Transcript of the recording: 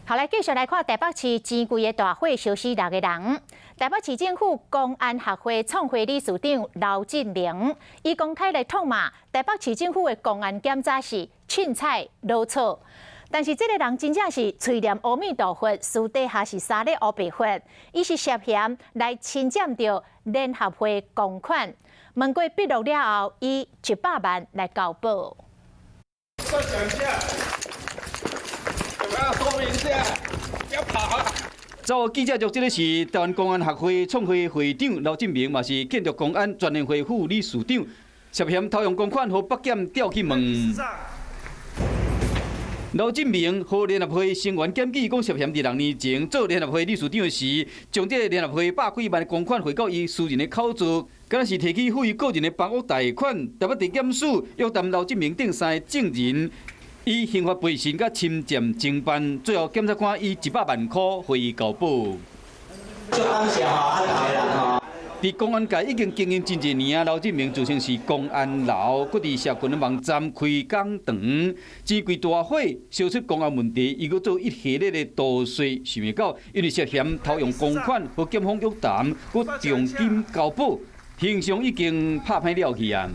好，來繼續來看台北市錢櫃的大火燒死六個人。台北市政府公安學會創會理事長劉振明，伊公開來痛罵台北市政府的公安檢查是凊彩囉嗦。但是這個人真正是喙念阿彌陀佛，私底下是三咧烏白佛。伊是涉嫌來侵佔著聯合會公款，問過筆錄了後，以100萬來交保。再講一下，我要說明一下，不要跑了。走記者錄這个是台灣公安學會創會會長劉振明，嘛是建築公安全聯會副理事長，涉嫌偷用公款，予北檢調去問。劉振明予聯合會成員檢舉，講涉嫌佇6年前做聯合會理事長時，將這个聯合會百幾萬的公款匯到伊私人的口座，敢若是提去付伊個人的房屋貸款。台北地檢署約談劉振明等三个證人，以刑法背信佮侵佔偵辦，最後檢察官以100萬箍予伊交保。足感謝吼，啊，逐个人吼。佇公安界已經經營真濟年啊，劉振明自稱是公安劉，閣佇社群的網站開講堂，錢櫃大火燒出公安問題，伊閣做一系列的逃稅，想袂到因為涉嫌偷用公款，予檢方約談，閣重金交保，形象已經拍歹了去啊。